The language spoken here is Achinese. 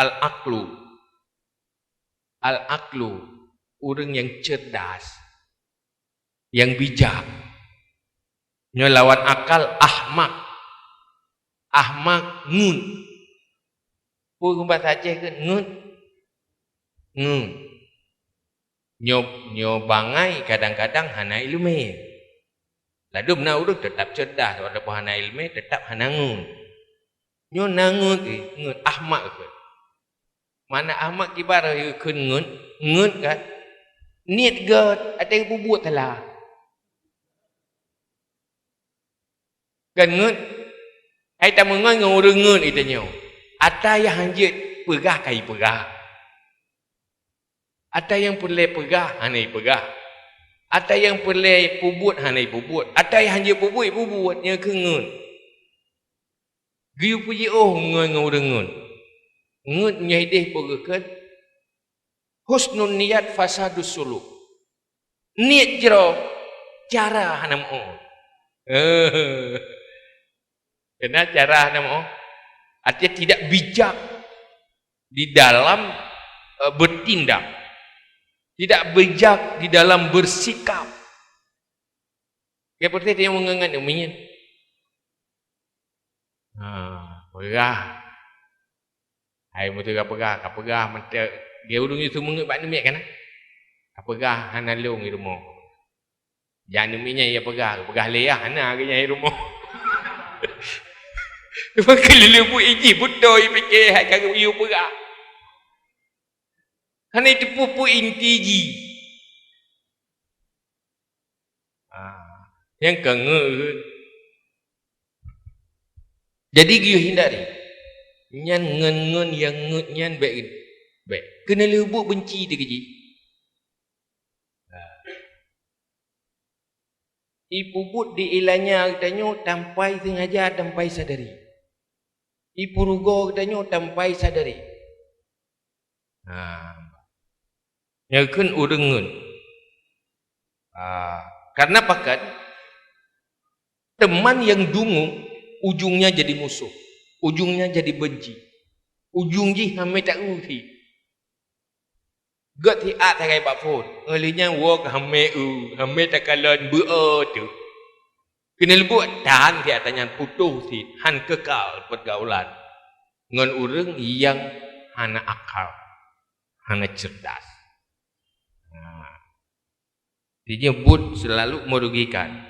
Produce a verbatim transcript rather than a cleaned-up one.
Al-aqlu. Al-aqlu, ureuëng nyang cerdas, nyang bijak. Nyoe lawan akal, ahmak. Ahmak, ngut. Peue bahasa Aceh kheun ngut? Ngut. Nyoe, nyoe bangai kadang-kadang hana iéleumé. Ladôm na ureuëng teutab cerdas, walaupun hana iéleumé, teutab hana ngut. Nyoe na ngut, eh, ngut, ahmak kheun. Mana ahmak kiban kheun ngut, ngut kan? Niet gét, até peubuet salah. Kan ngut? Hai tameungon ngon ureuëng ngut ita nyoe. Ata nyang hanjeuet peugah ka ipeugah. Ata nyang peureulée peugah hana ipeugah. Ata nyang peureulée peubuet hana ipubuet. Ata nyang hanjeuet pubuet ipubuet, nyan keuh ngut. Geuyue peujiôh ngon, ngon ureuëng ngut. Ngut nyoe ideh peugah kheun, husnun niyat fasadus suluk. Niet jroh, cara hana meu'oh. Kena cara hana meu'oh. Artinya tidak bijak di dalam, eh, bertindak. Tidak bijak di dalam bersikap. Kapeugah teuh nyang meungeungat nyoe miet. Ha, peugah. Hai, meuteuka peugah, ka peugah mantong. Dia ureuëng itu meungeut bak namiet kan? Ka peugah hana lôn di rumoh. Jangan namiet nyan ia peugah, peugah lé ya, hana lagée nyan di rumoh. Maka leuleubut iji beutôi pike hai ka geuyue peugah. Hana teupeu peue inti jih. Ah, nyang ka ngeut. Jadi geuyue hindari. Nyan ngon-ngon nyang ngeut nyan bék, bék. Keuneuleubuet beunci teuh keu jih. Ipubuet di ilanya geutanyoe tanpa sengaja, tanpa sadari. Ipurugoe geutanyoe tanpa sadari. Ha. Nyang kheun ureuëng ngeut. Ha. Karena pakat, teman nyang dungu ujungnya jadi musuh, ujungnya jadi benci, ujung jih hana taeu cit. Gét siat sagai bak phon. Ngon lheueh nyan woe ka hamé eu, hamé takalon beu-o teuh. Keuneuleubuet tan siat ata nyan putôh cit, hán keukal peurgaulan ngon ureuëng nyang hana akal, hana cerdas. Nah, jadi buet selalu merugikan.